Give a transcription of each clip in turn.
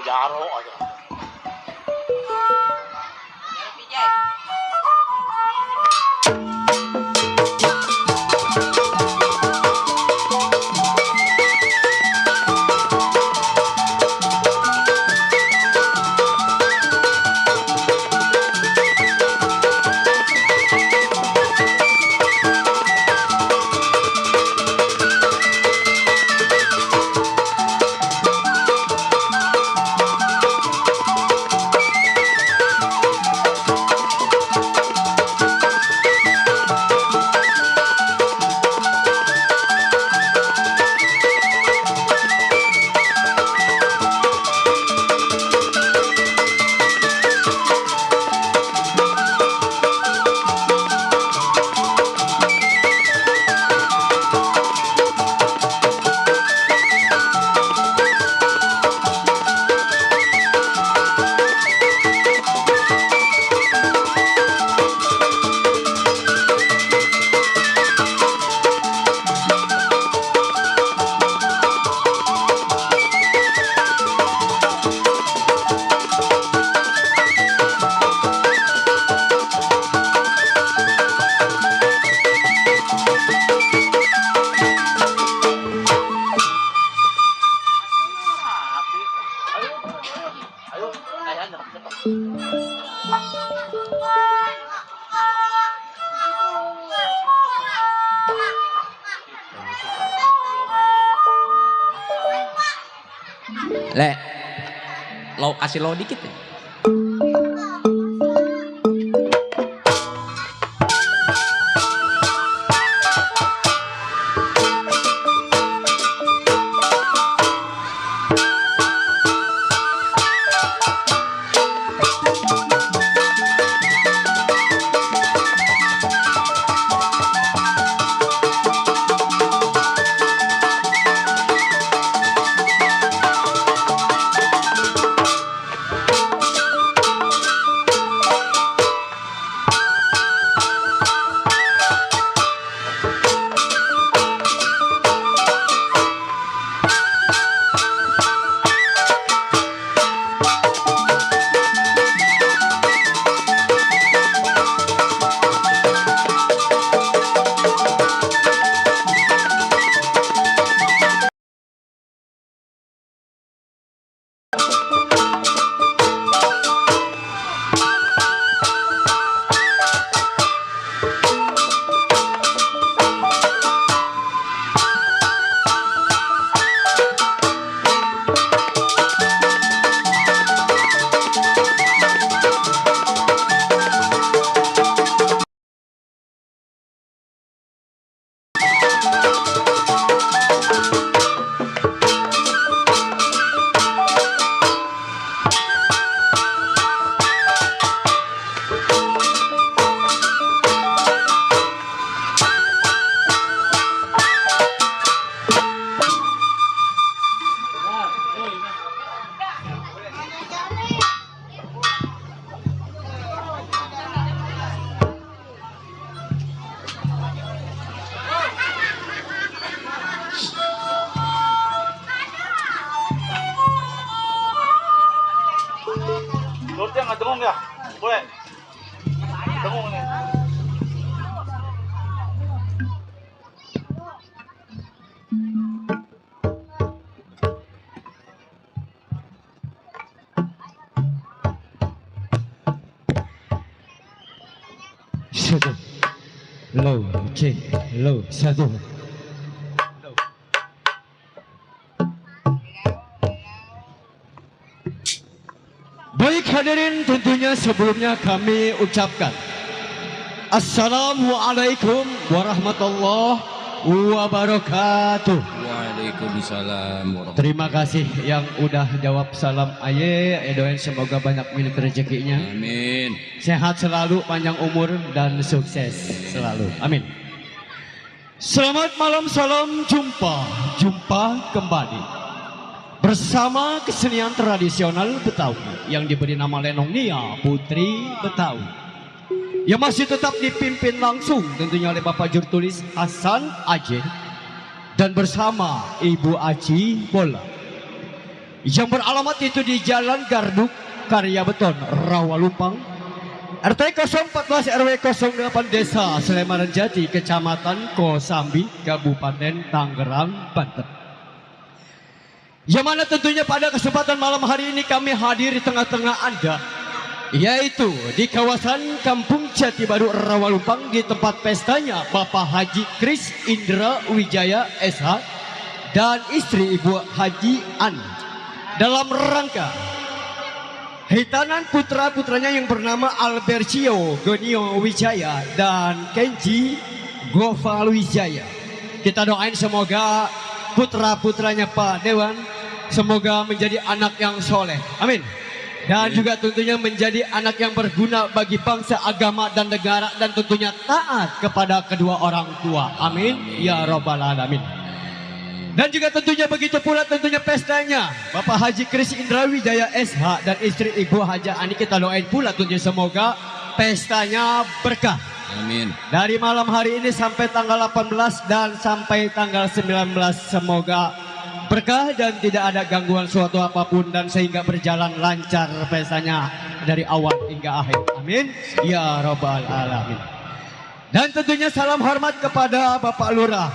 Jaro aja. Le, lo kasih lo dikit ya. Lordnya nggak dengung ya? Boleh? Dengung nih. Satu, low, cek, low, satu. Baik hadirin, tentunya sebelumnya kami ucapkan Assalamualaikum warahmatullahi wabarakatuh. Waalaikumsalam warahmatullahi. Terima kasih yang udah jawab salam aye. Doain semoga banyak milik rezekinya. Amin. Sehat selalu, panjang umur dan sukses selalu. Amin. Selamat malam, salam jumpa kembali bersama kesenian tradisional Betawi yang diberi nama Lenong Nia Putri Betawi, yang masih tetap dipimpin langsung tentunya oleh Bapak Jurtulis Hasan Aceh dan bersama Ibu Aci Bola. Yang beralamat itu di Jalan Garduk, Karya Beton, Rawalumpang, RT 014 RW 08 Desa Sleman Jati, Kecamatan Kosambi, Kabupaten Tangerang, Banten. Yang mana tentunya pada kesempatan malam hari ini kami hadir di tengah-tengah Anda, yaitu di kawasan Kampung Jati Baru, Rawalumpang, di tempat pestanya Bapak Haji Kris Indra Wijaya SH dan istri Ibu Haji Ani, dalam rangka hitanan putra-putranya yang bernama Albercio Gonio Wijaya dan Kenji Gofal Wijaya. Kita doain semoga putra-putranya Pak Dewan semoga menjadi anak yang soleh, amin. Dan juga tentunya menjadi anak yang berguna bagi bangsa, agama dan negara, dan tentunya taat kepada kedua orang tua, amin ya robbal alamin. Dan juga tentunya begitu pula tentunya pestanya Bapak Haji Kris Indra Wijaya SH dan istri Ibu Haji Ani, kita doain pula tentunya semoga pestanya berkah. Amin. Dari malam hari ini sampai tanggal 18 dan sampai tanggal 19 semoga berkah dan tidak ada gangguan suatu apapun, dan sehingga berjalan lancar pestanya dari awal hingga akhir, amin ya robbal alamin. Dan tentunya salam hormat kepada Bapak Lurah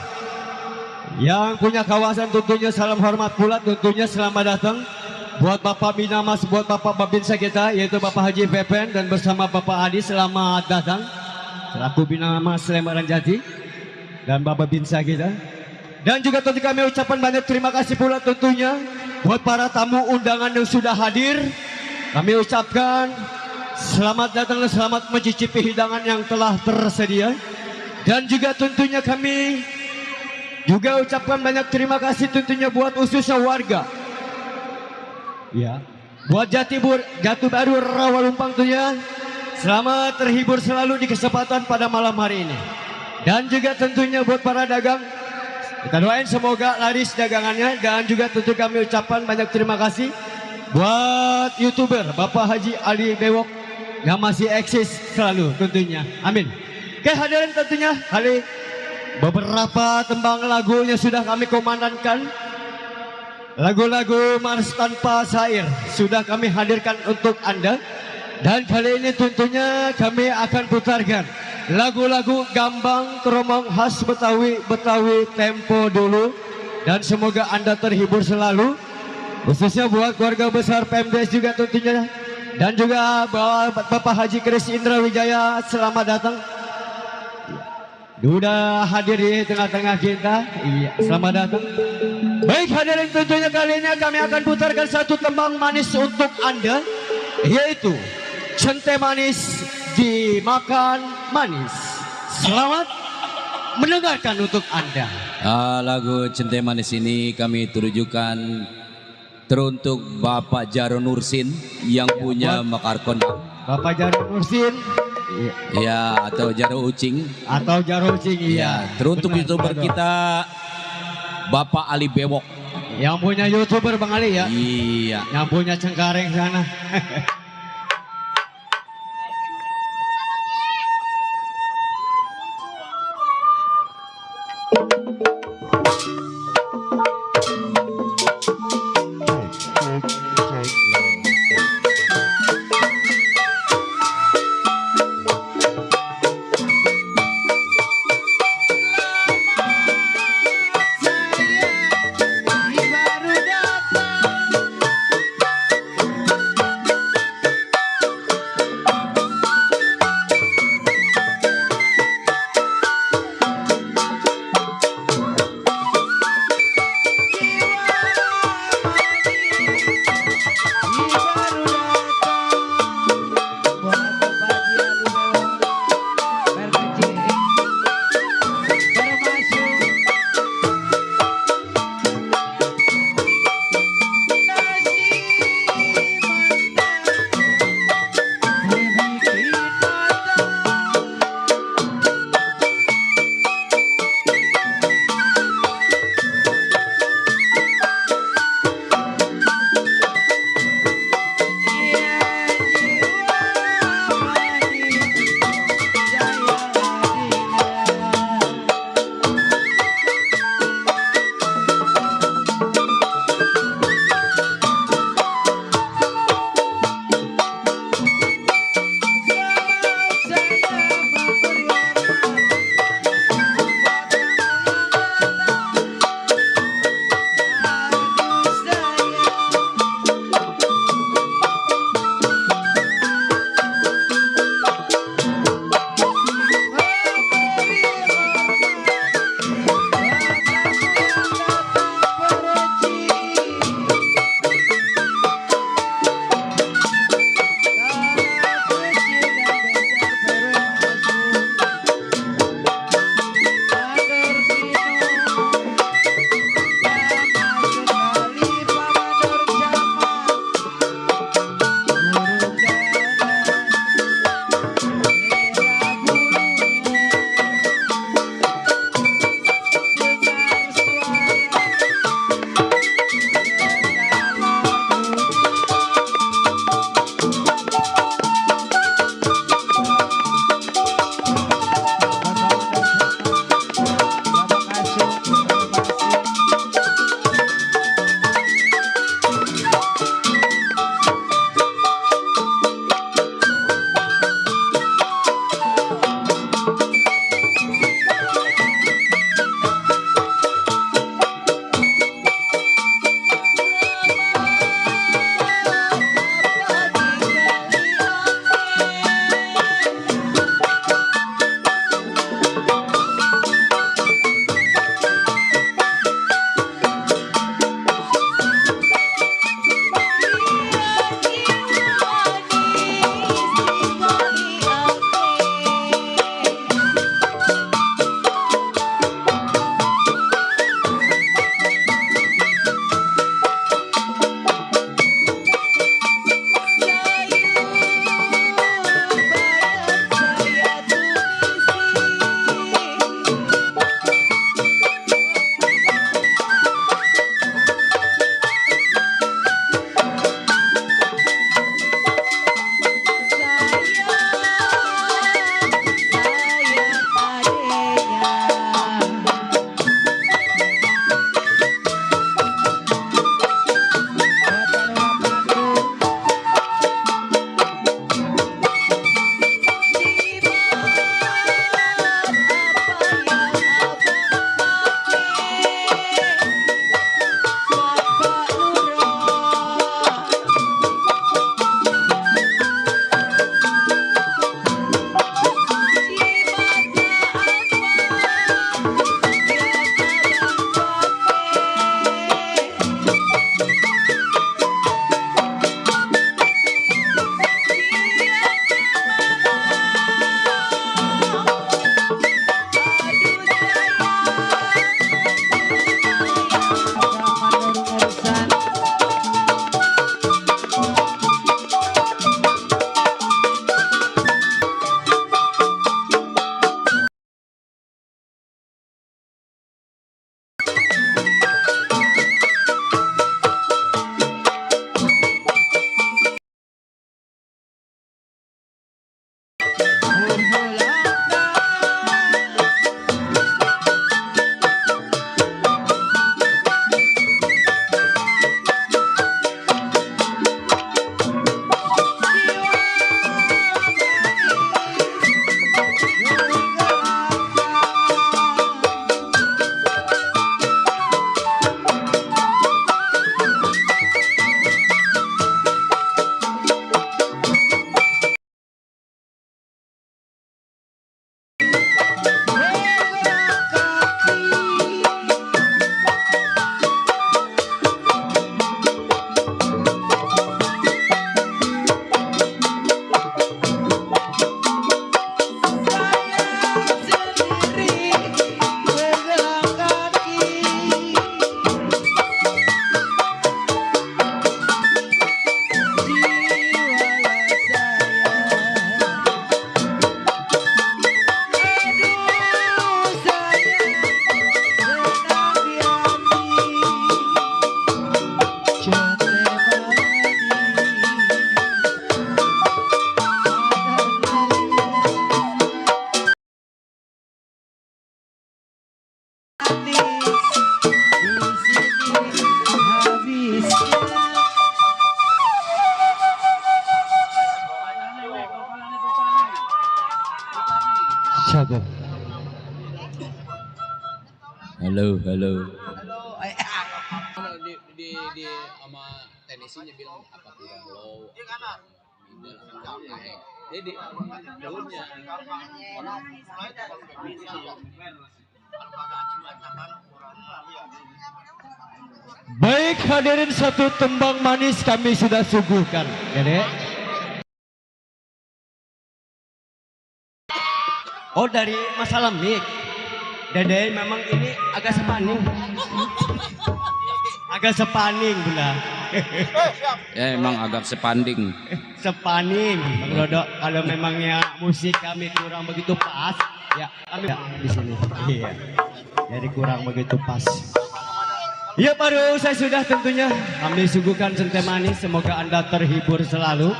yang punya kawasan, tentunya salam hormat pula, tentunya selamat datang buat Bapak Binamas, buat Bapak Babinsa kita, yaitu Bapak Haji Pepen dan bersama Bapak Adi, selamat datang selaku Binamas Sleman Jati dan Bapak Babinsa kita. Dan juga tentu kami ucapkan banyak terima kasih pula tentunya buat para tamu undangan yang sudah hadir. Kami ucapkan selamat datang dan selamat mencicipi hidangan yang telah tersedia. Dan juga tentunya kami juga ucapkan banyak terima kasih tentunya buat khususnya warga, ya, buat Jati Baru Rawalumpang tentunya. Selamat terhibur selalu di kesempatan pada malam hari ini. Dan juga tentunya buat para dagang, kita doain semoga laris dagangannya. Dan juga tentu kami ucapkan banyak terima kasih buat YouTuber Bapak Haji Ali Bewok yang masih eksis selalu tentunya, amin. Oke hadirin, tentunya kali beberapa tembang lagunya sudah kami komandankan. Lagu-lagu Mars Tanpa Sair sudah kami hadirkan untuk Anda. Dan kali ini tentunya kami akan putarkan lagu-lagu gambang keromong khas Betawi tempo dulu. Dan semoga Anda terhibur selalu, khususnya buat keluarga besar PMDS juga tentunya. Dan juga Bapak Haji Kris Indra Wijaya, selamat datang. Sudah hadir di tengah-tengah kita. Iya, selamat datang. Baik hadirin, tentunya kali ini kami akan putarkan satu tembang manis untuk Anda, yaitu Cente Manis Dimakan Manis. Selamat mendengarkan untuk Anda. Lagu Cente Manis ini kami tujukan teruntuk Bapak Jaro Nursin yang punya Mekar Kondang. Bapak Jaro Nursin. Ya, atau Jaro Ucing. Atau Jaro Ucing, iya. Ya, teruntuk YouTuber kita Bapak Ali Bewok. Yang punya YouTuber Bang Ali ya. Iya. Yang punya Cengkareng sana. Halo, halo. Di sama teknisinya bilang apa kurang low. Jadi daunnya. Baik hadirin, satu tembang manis kami sudah suguhkan, Dede. Oh, dari masalah mic. Dede memang ini agak sepaning. Agak sepaning, Bunda. Ya emang agak sepanding. Sepaning, Bang Dodo. Kalau memangnya musik kami kurang begitu pas, ya kami di sini. Iya. Jadi kurang begitu pas. Ya, baru saya sudah tentunya kami suguhkan Centai Manis. Semoga Anda terhibur selalu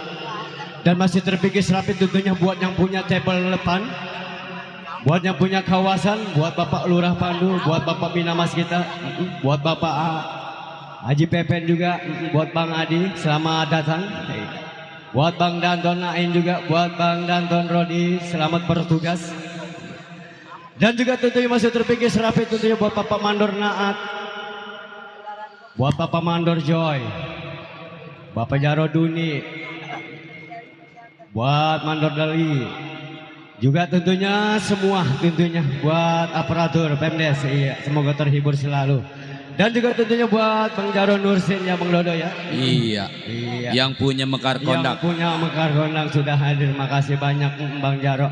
dan masih terpikir rapi tentunya buat yang punya table depan, buat yang punya kawasan, buat Bapak Lurah Pandu, buat Bapak Binamas kita, buat Bapak Haji Pepen juga, buat Bang Adi, selamat datang. Buat Bang Danton Nain juga, buat Bang Danton Rodi, selamat bertugas. Dan juga tentunya masih terpikir rapi tentunya buat Bapak Mandor Naat, buat Bapak Mandor Joy, Bapak Jaro Duni, buat Mandor Dali, juga tentunya semua tentunya buat aparatur Pemdes, iya, semoga terhibur selalu. Dan juga tentunya buat Bang Jaro Nursin ya Bang Dodo ya. Iya. Iya. Yang punya Mekar Kondak. Yang punya Mekar Kondak sudah hadir, makasih banyak Bang Jaro.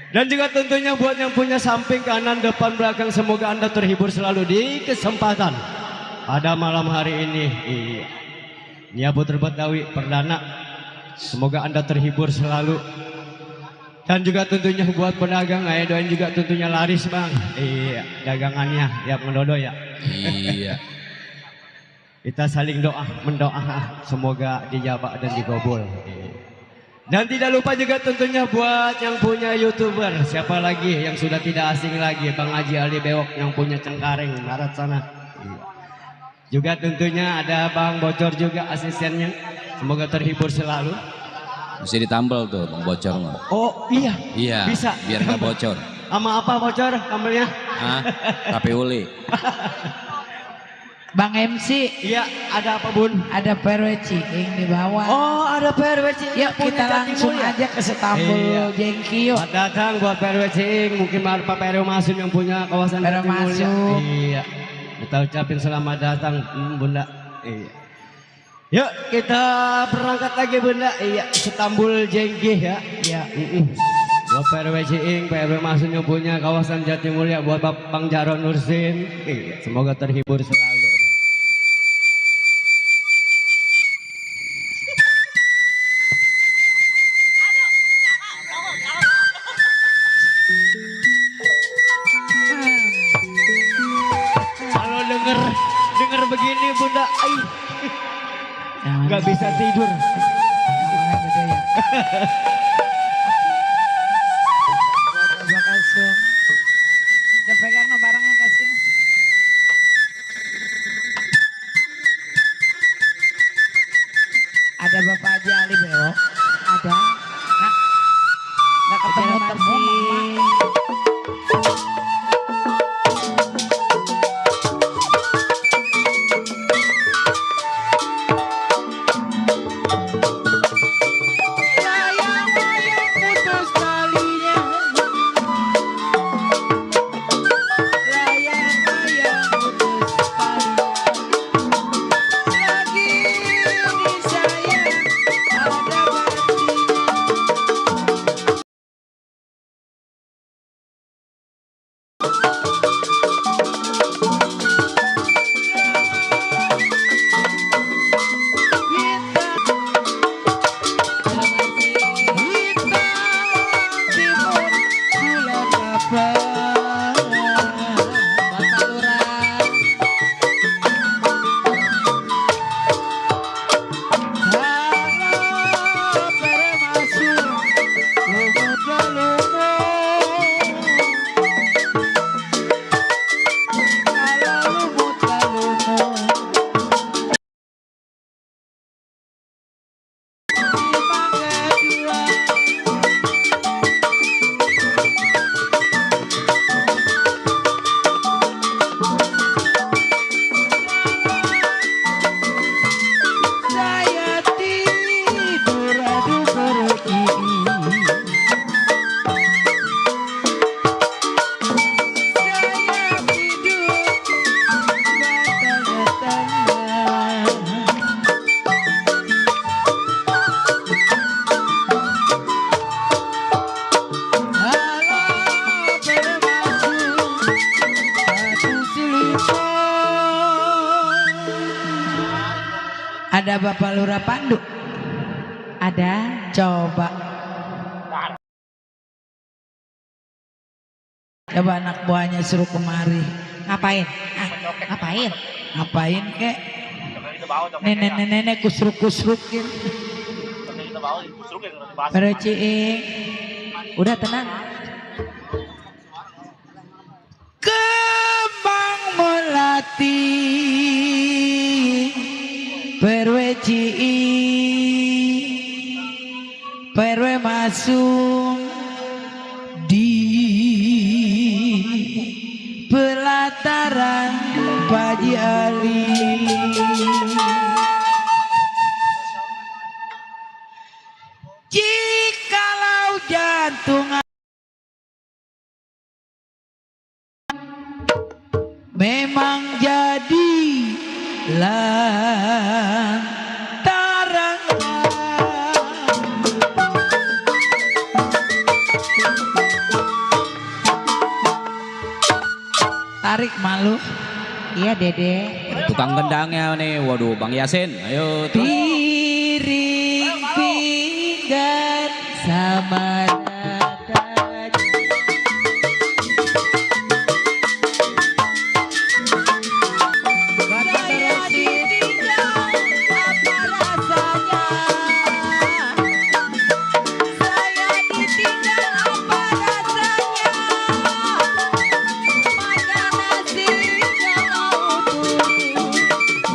Dan juga tentunya buat yang punya samping kanan depan belakang, semoga Anda terhibur selalu di kesempatan pada malam hari ini. Iya. Nia Putra Betawi perdana, semoga Anda terhibur selalu. Dan juga tentunya buat pedagang, ayo doain juga tentunya laris Bang. Iya, dagangannya ya Bang Dodo ya. Iya. Kita saling doa, mendoa, semoga dijabah dan dikabul. Dan tidak lupa juga tentunya buat yang punya YouTuber, siapa lagi yang sudah tidak asing lagi, Bang Haji Ali Bewok yang punya Cengkareng barat sana. Juga tentunya ada Bang Bocor juga asistennya, semoga terhibur selalu. Mesti ditambal tuh Bang Bocor mah. Oh iya, Iya. bisa. Biar nggak bocor. Sama apa Bocor tambelnya? Hah? Tapi uli. Bang MC, Iya, ada apa Bun? ada PRW Cing di bawah. Oh, ada PRW Cing. Yuk kita langsung aja ke Setambul Iya. Jengki yuk. Selamat datang buat PRW Cing, mungkin Pak PRW Masun yang punya kawasan PRW Jatimulya. Masun. Iya. Kita ucapin selamat datang Bunda. Iya. Yuk kita berangkat lagi Bunda. Iya, Setambul Jengki ya. Iya. Buat PRW Cing, PRW Masun yang punya kawasan Jatimulya, buat Bang Jaro Nursin. Iya, semoga terhibur selalu. Kalau denger begini Bunda, nggak bisa tidur. Udah pegang no barangnya kasih. Ada Bapak Haji Ali Bewok. Ada. Hah? Nggak ketemu-temu. Sayang Ada Bapak Lurah Pandu? Ada. Coba. Coba anak buahnya suruh kemari. Ngapain? Ngapain? Ngapain kek? Nenek-nenek kusruk-kusrukin. Pada Ciing. Udah tenang. Kembang melati perwe Ciing, perwe masuk di pelataran Paji Ali. Jikalau jantung memang jadi lantaran, tarik malu. Iya Dede. Tukang gendangnya nih, waduh Bang Yasin, ayo terus. Piring pinggan sama rata. Saya ditinggal apa rasanya? Saya ditinggal apa rasanya? Makan nasi nggak mau turun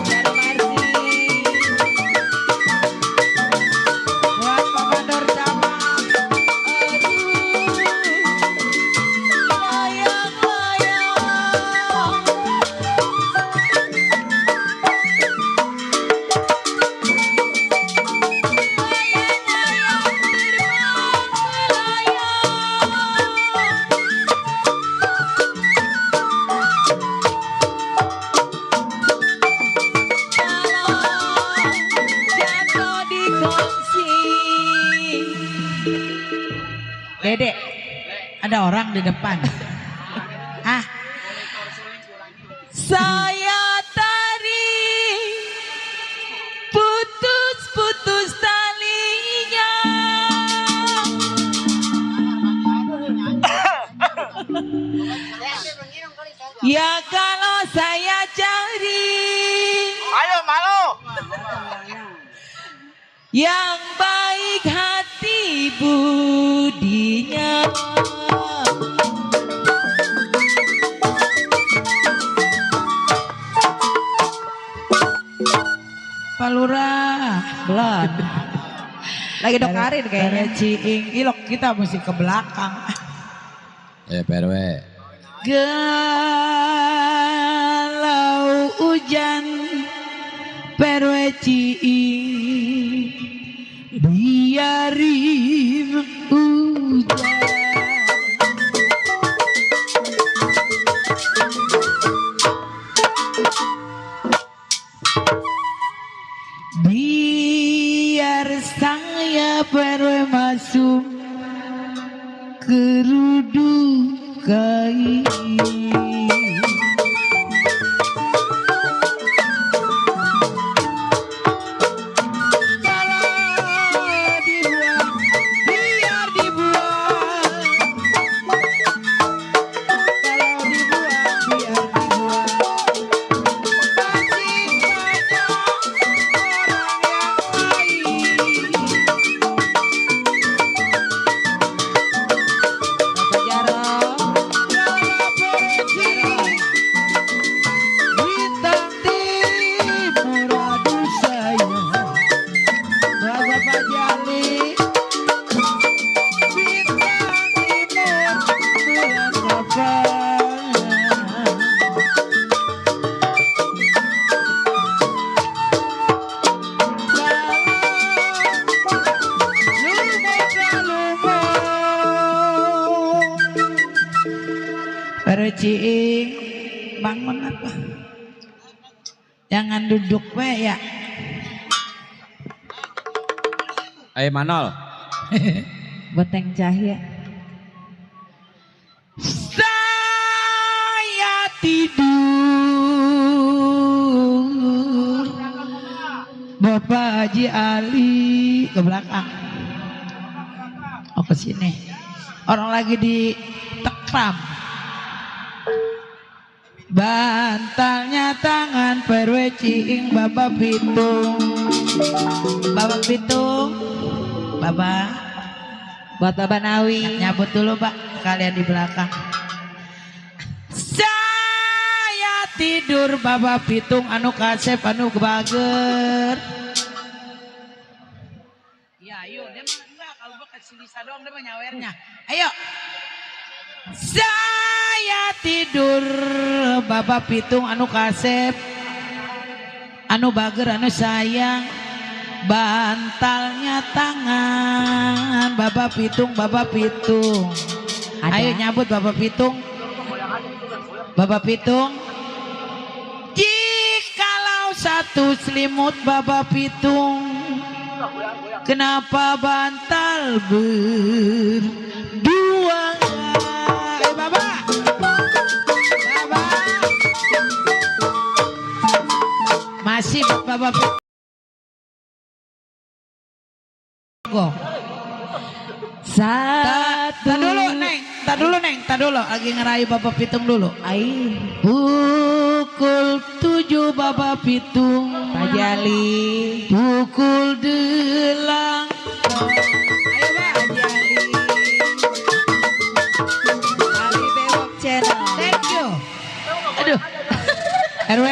dari Marsi. Buat Mama Nur Jamal. Dede, ada orang di depan. Ah, saya tarik putus-putus talinya. Ya kalau saya cari Ayo malu. yang baik hati budinya. Pak Lurah, belum. Lagi dokarin kayaknya. Ciing, ilok kita mesti ke belakang. PRW. Galau hujan perwe Ciing, biarin hujan. Biar saya perwe masuk kerudu kain. Ciing, bangun apa? Jangan duduk we ya. Ayo Manol. Boteng cahaya. Saya tidur Bapak Haji Ali ke belakang. Oh ke sini. Orang lagi di tekram. Bantalnya tangan perwe ciing Bapak Pitung. Bapak Pitung. Bapak. Buat Bapak Nawi. Nyabut dulu Pak. Kalian di belakang. Saya tidur Bapak Pitung anu kasep anu kebager. Ya ayo dia mah enggak kalau Bapak kasih bisa doang dia mah nyawernya. Ayo. Saya tidur Bapak Pitung anu kasep anu bager anu sayang bantalnya tangan Bapak Pitung Bapak Pitung. Ayo nyambut Bapak Pitung. Bapak Pitung. Jikalau satu selimut Bapak Pitung, kenapa bantal berdua? Bapak. Bapak. Masih Bapak Pitung. Tak dulu Neng, lagi ngerayu Bapak Pitung dulu. Pukul 7 Bapak Pitung, Pak Jali. Pukul 8. Ayo Pak Jali. Ali Bewok Channel. Thank you. Aduh. RW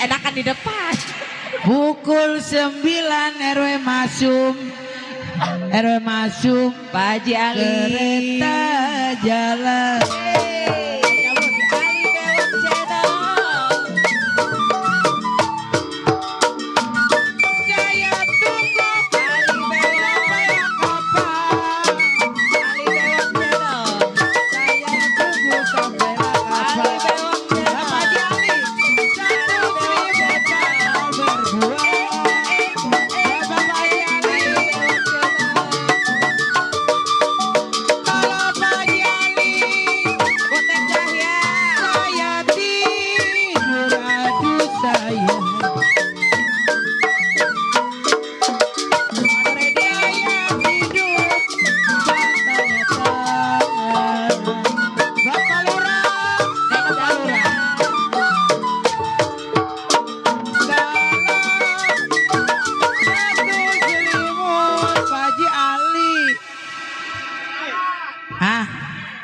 enakan di depan. Pukul 9 RW masuk. RW masuk Pak Haji Ali kereta jalan. Ali Bewok Channel. Saya tunggu Ali Bewok kapan. Ali Bewok Channel. Saya tunggu sampai kapan. Ali Bewok Channel. Bapak Haji Ali. Satu seribu berdua.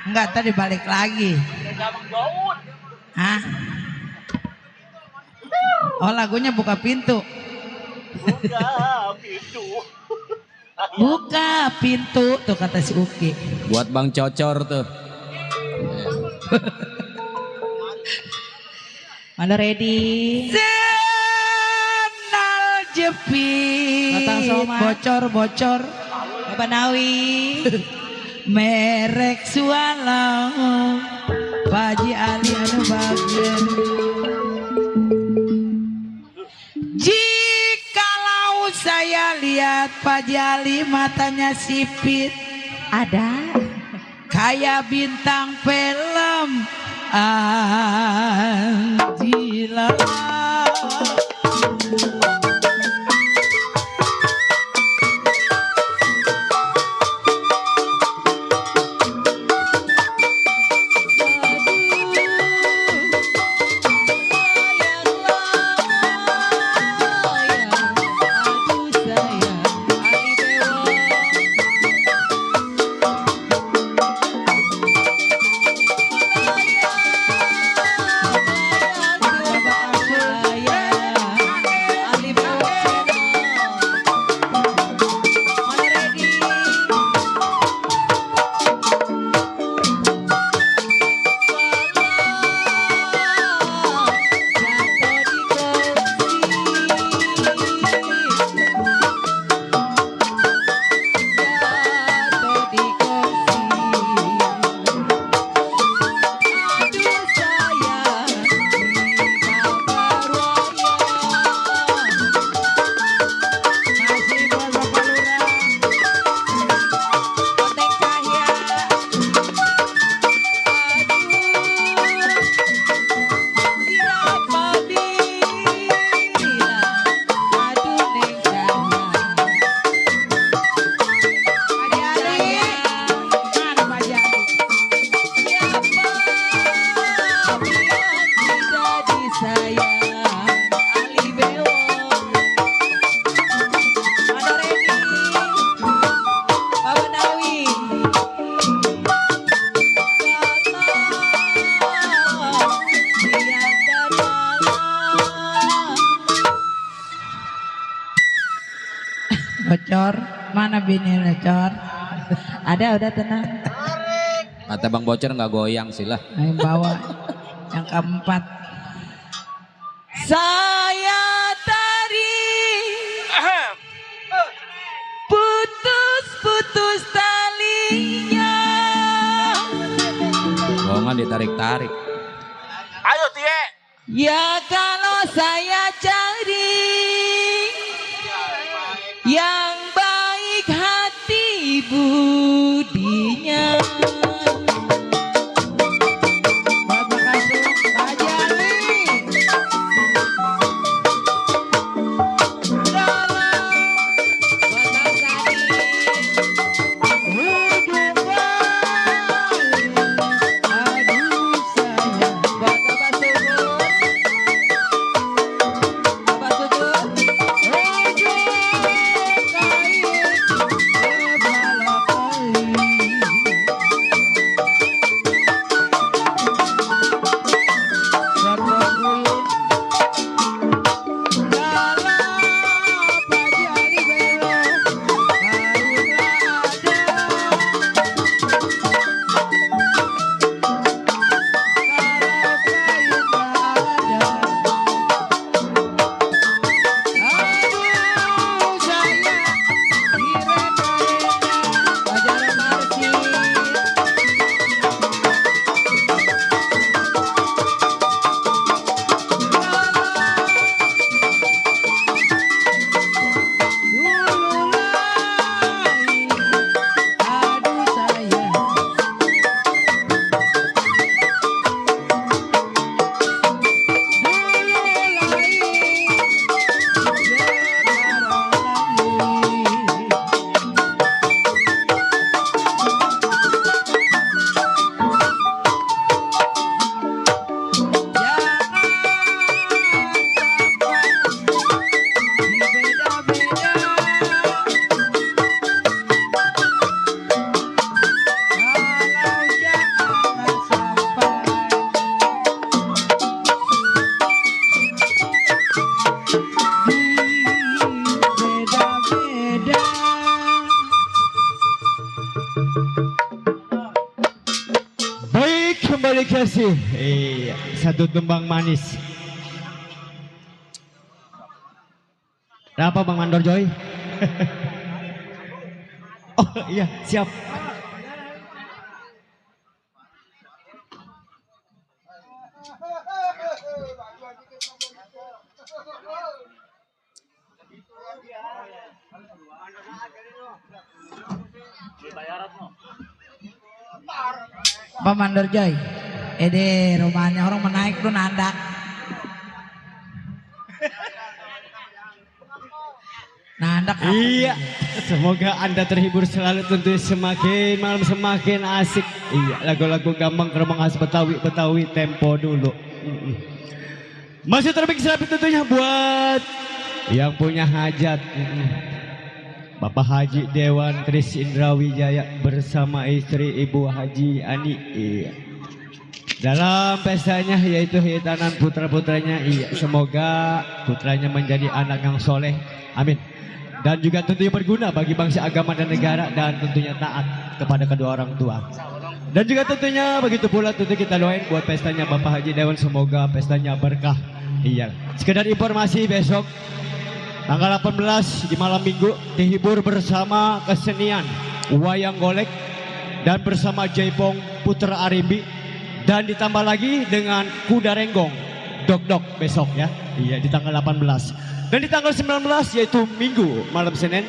Enggak, tadi balik lagi. Hah? Oh lagunya buka pintu. Buka pintu. Buka pintu tuh kata si Uki. Buat Bang Cocor tuh. Mana ready? Sendal jepit. Bocor. Bapak Nawi. Merek Sualau Pak Haji Ali anu bager. Jikalau saya lihat Pak Haji Ali matanya sipit, ada kayak bintang film Anjila. Cor? Mana bininya Cor? Ada udah tenang. Kata Bang Bocor nggak goyang sih lah. Ayo bawa yang keempat. Saya tarik putus-putus talinya. Bohongan ditarik-tarik. Ayo Tie. Ya kalau saya cari yang baik hati budinya. Bapak Kasum, Pak Jali. Dalam Bapak Sadi. Hidup baik. Aduh sayang. Bapak Basubur. Bapak Sudut. Hidup baik. Kepala kali. Baik, kembali kasih. Iya, satu tembang manis. Apa Bang Mandor Joy? Oh iya, siap. Pak Mandor Joy. Ede rumahnya orang menaik lu nandak. Nandak apa? Iya, semoga Anda terhibur selalu, tentunya semakin malam semakin asik. Iya, lagu-lagu gampang keremang khas Betawi tempo dulu. Masih terbaik serapi tentunya buat yang punya hajat. Bapak Haji Dewan Kris Indra Wijaya bersama istri Ibu Haji Ani. Iya. Dalam pestanya yaitu hitanan putra-putranya. Iya, semoga putranya menjadi anak yang soleh. Amin. Dan juga tentunya berguna bagi bangsa, agama dan negara, dan tentunya taat kepada kedua orang tua. Dan juga tentunya begitu pula tentu kita doain buat pestanya Bapak Haji Dewan, semoga pestanya berkah. Iya. Sekedar informasi, besok tanggal 18 di malam minggu dihibur bersama kesenian wayang golek dan bersama Jaipong Putra Arimbi, dan ditambah lagi dengan kuda renggong dok besok ya. Iya, di tanggal 18. Dan di tanggal 19 yaitu Minggu malam Senin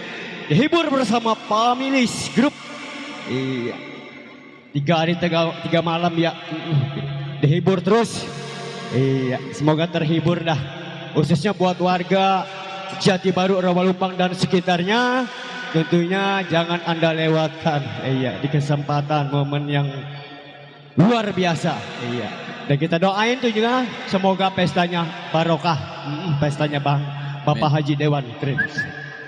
dihibur bersama Pamilis Group. Iya. 3 hari 3 malam ya. Dihibur terus. Iya, semoga terhibur dah. Khususnya buat warga Jati Baru, Rawalumpang dan sekitarnya, tentunya jangan Anda lewatkan. Iya, di kesempatan momen yang luar biasa. Iya. Dan kita doain tuh juga semoga pestanya barokah. Pestanya Bapak Haji Dewan Kris.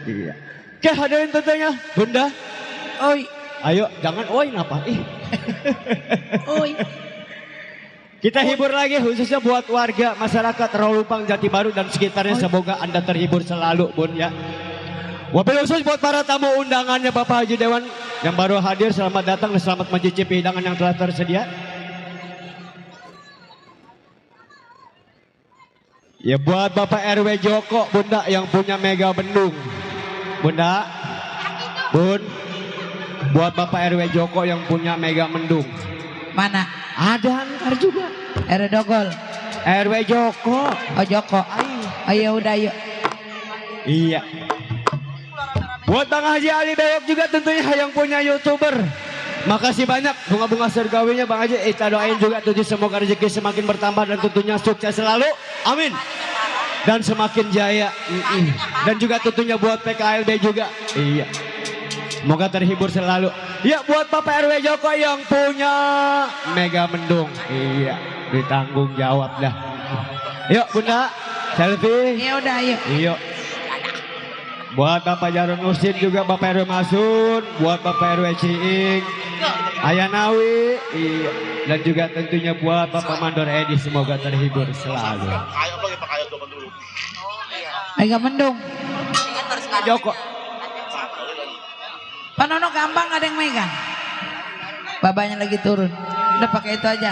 Iya. Oke, hadirin tentunya Bunda. Oi, Ayo, jangan oi ngapa? oi. Kita hibur lagi khususnya buat warga masyarakat Rawalumpang, Jati Baru dan sekitarnya. Semoga Anda terhibur selalu, Bun ya. Wabil khusus buat para tamu undangannya Bapak Haji Dewan yang baru hadir, selamat datang dan selamat mencicipi hidangan yang telah tersedia. Ya buat Bapak RW Joko, Bunda yang punya Mega Bendung. Bunda, Bun, buat Bapak RW Joko yang punya Mega Mendung. Mana? Ada ntar juga. RW Dogol. RW Joko. Oh Joko. Ayo udah yuk. Iya. Buat Bang Haji Ali Bewok juga tentunya yang punya YouTuber. Makasih banyak bunga-bunga surgawinya Bang Haji. Kita doain juga tentunya semoga rezeki semakin bertambah dan tentunya sukses selalu. Amin. Dan semakin jaya. Dan juga tentunya buat PKLB juga. Iya. Semoga terhibur selalu. Ya buat Bapak RW Joko yang punya Mega Mendung. Iya. Ditanggung jawab dah. Yuk Bunda. Selfie. Ya udah yuk. Yuk. Buat Bapak Jarun Nursin juga Bapak RW Masun, buat Bapak RW Ciing, Ayah Nawi, iya. Dan juga tentunya buat Bapak Mandor Edi, semoga terhibur selalu. Mega Mendung. Joko. Panono gampang ada yang megang. Babanya lagi turun. Udah pakai itu aja.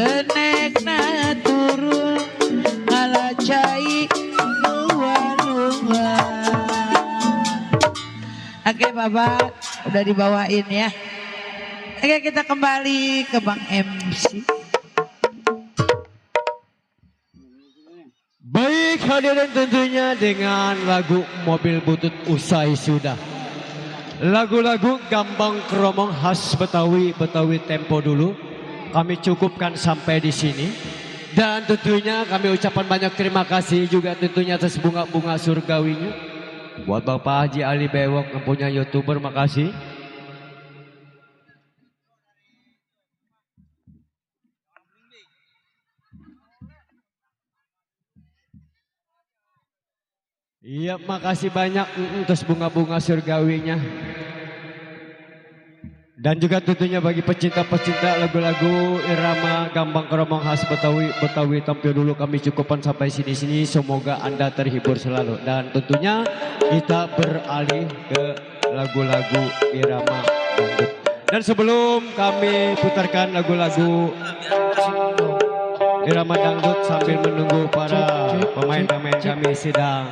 kenekna turun ngalacai luar. Oke Bapak, udah dibawain ya. Oke kita kembali ke Bang MC. Baik hadirin, tentunya dengan lagu Mobil Butut usai sudah. Lagu-lagu gambang kromong khas Betawi, Betawi tempo dulu. Kami cukupkan sampai di sini. Dan tentunya kami ucapkan banyak terima kasih juga tentunya atas bunga-bunga surgawinya. Buat Bapak Haji Ali Bewok yang punya YouTuber, makasih. Iya, makasih banyak atas bunga-bunga surgawinya. Dan juga tentunya bagi pecinta-pecinta lagu-lagu irama gambang kromong khas Betawi, Betawi tampil dulu kami cukupkan sampai sini-sini. Semoga Anda terhibur selalu. Dan tentunya kita beralih ke lagu-lagu irama dangdut. Dan sebelum kami putarkan lagu-lagu irama dangdut sambil menunggu para pemain-pemain kami sedang